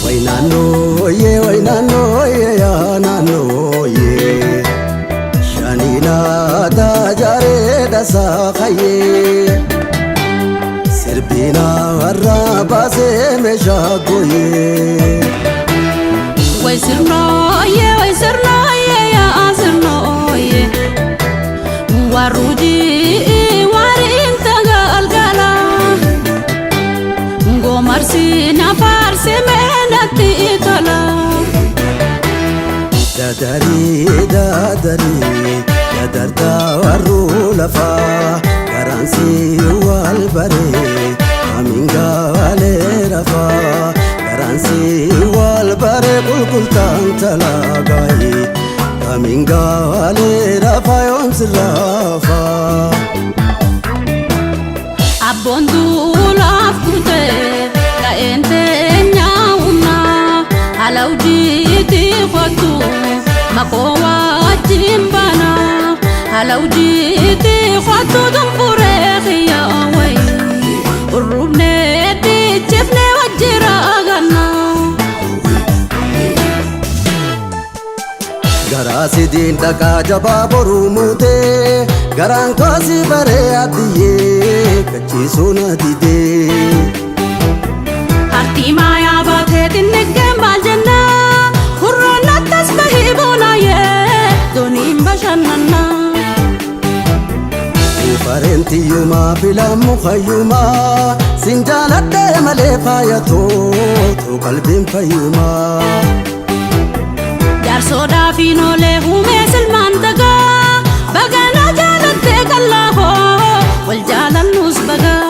Way naannooyee, way naannooyee, yaa naannooyee. Shaniinaa tajaaree dhasaa kayyee. Sirbinaa warra baasee meeshaa gooyee. Way sirnooyee, way sirnooyee, yaa sirnooyee. Warruujii wariin tagalgala. Goomarsi na faarsi meenatti tola. Dadarii dadarii dadartaa warruu lafaa garaansii wal baree amiin gaalee rafaa garaansii wal baree qulqultaan talaagaayee amiin gaalee rafaa yoomsi rafaa. Abboon duulaaf kurtee ka'een teenyaa humnaa halawjiitti kottu makoo wajjin bana halawjiitti kottu tunfuree xiyyaa wayi urrubnee dichifnee wajjira ganna. Garaa sidiin dhaqaa jabaa boruu muutee garaan koosii baree addiyyee kachiisuu na didee. Hartii maayaa baatee xinnigeen maal jennaa hurroon attas bahii boonaayee dooniin bashannanaa. Fareentiyyumaa filamu fayyumaa sin jaaladhee malee faayatoo too qalbiin fayyumaa. Jaarsoodhaa fi noolee uumee silmaan tagaa baganaa jaalattee qallaahoo wal jaalannus bagaa.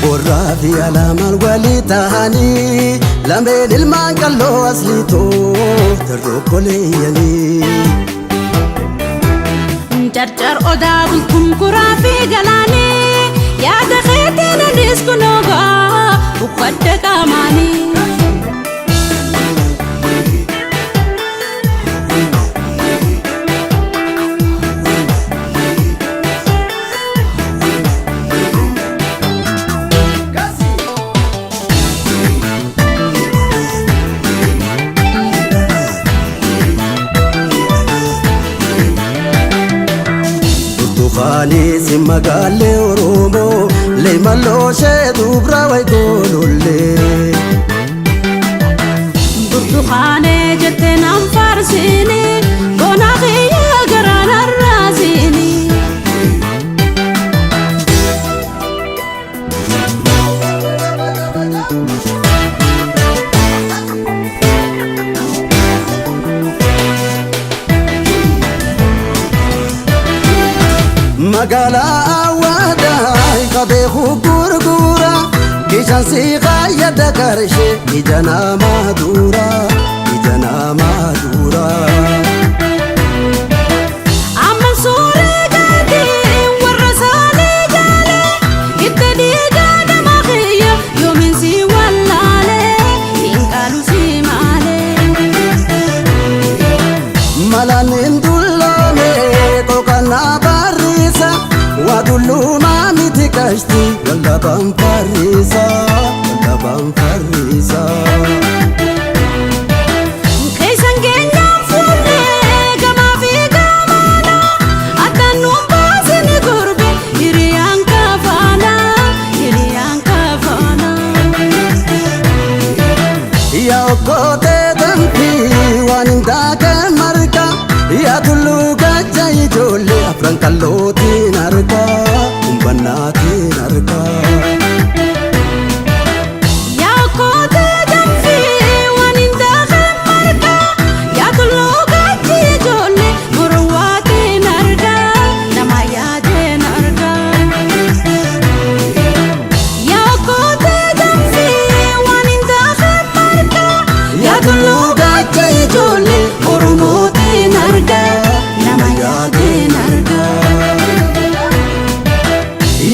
Borraa fi alaamaan walii ta'anii lameen ilmaan qalloo asliitoo tarroo koleeyyanii. Carcar odaa bultuun kuraa fi galaanii yaada keetiin anis kunoogaa uffadde qaamaanii. Burtukaanii si magaalee Oromoo leemalloo ishee dubra wayi goolollee. Burtukaanee jettee naan faarsiini bonaa kiyya garaan arraasiini. Magaalaa Awaadaa qabee gurgura kishaan si fayyada qarshee ija namaa dura ija namaa dura. Amman suuree gaatii warra saalee jaalee itti dhiigaa nama kiyya yoomiin si wallaalee hin qaalu si maalee. Malaan hin dulloome qoqannaa barriisa waa dullumaa miti qashti wallabaan farriisa wallabaan farriisa. Keessan geenyaan fuullee gamaa fi gamaana addaan nuun baasini gurbe hiriyaan kafaana hiriyaan kafaana. Yaa okkotee danfii waan hin daakee marga yaa tulluu gacha ijoollee afran kallootiin arga humbannaatiin arga. Yaa okkotee danfii waan hin daakee marga yaa tulluu gachi ijoollee morowaatiin argaa nama yaadeen argaa. Yaa tulluu gaacha ijoollee Oromootiin argaa nama yaadeen argaa.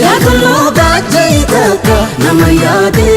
Yaa tulluu gaacha itakka nama yaadeen.